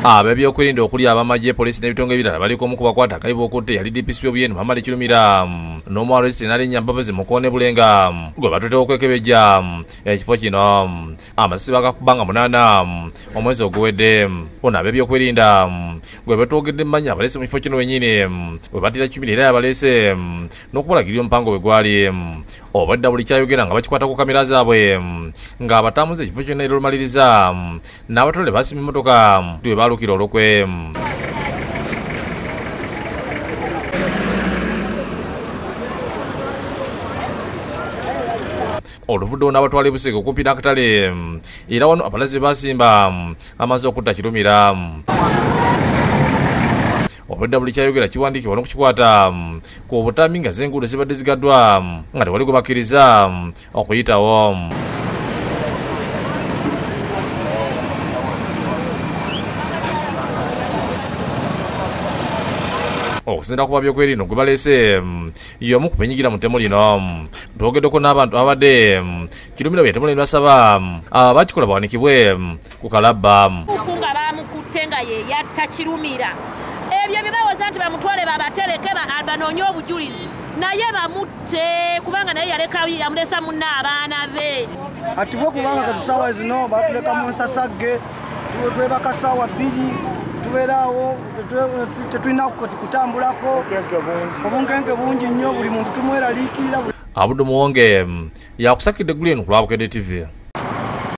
Ab'ebyokwerinda okuli ab'amagye, poliisi n'ebitongole ebirala baliko omu ku bakwata akayibwa okutte yali DPC w'Obuyeni Muhammad Kirumira n'omwalwesi n'alinnya Mbabazi Mukoone Bulenga gwe batutte okwekebejja ekifo kino. Amasasi bagakuba nga 8 omwezi oguwedde. Ono ab'ebyokwerinda gwe batwogedde mmanyi abaleese mu kifo kino wennyini we battira Kirumira era yabaleese n'okubalagirira omupango bwe gwali. Obadda buli kyayogera nga bakikwata ku kamera zaabwe ng'abatambuza ekifo kyonna era olumaliriza n'abatole basima emmotoka bwe baalukira olukwe. Oluvuddewo n'abatwala e Busega okumpi n'akatale era wano abalazi be basimba amaze okutta Kirumira. Obwedda buli kyayogera kiwandiikibwa n'okukikwata ku butambi nga z'enguudo zibadde zigaddwa nga tewali gwe bakkiriza okuyitawo. Okusinziira ku babyokwerinda gwe baleese y'omu ku benyigira mu ttemu lino. Twogeddeko n'abantu abadde Kirumira bwe yatemula ne basaba abakikola bawanikibwe ku kalabba. Nga bamukutte nga ye yatta Kirumira. Ebyo bye bawoza nti bamutwale babatereke banoonye obujulizi naye bamutte kubanga naye yaleka yamulesa munna abaana be. Atibwe kubanga kati ssaawa zino batuleka mu nsasagge, twebaka ssaawa 2 tubeeraawo tetulina kutambulako, obunkenke bungi nnyo, buli muntu tumweraliikirira. Abudu Muwonge yakusakidde Green ku lwa Bukedde TV.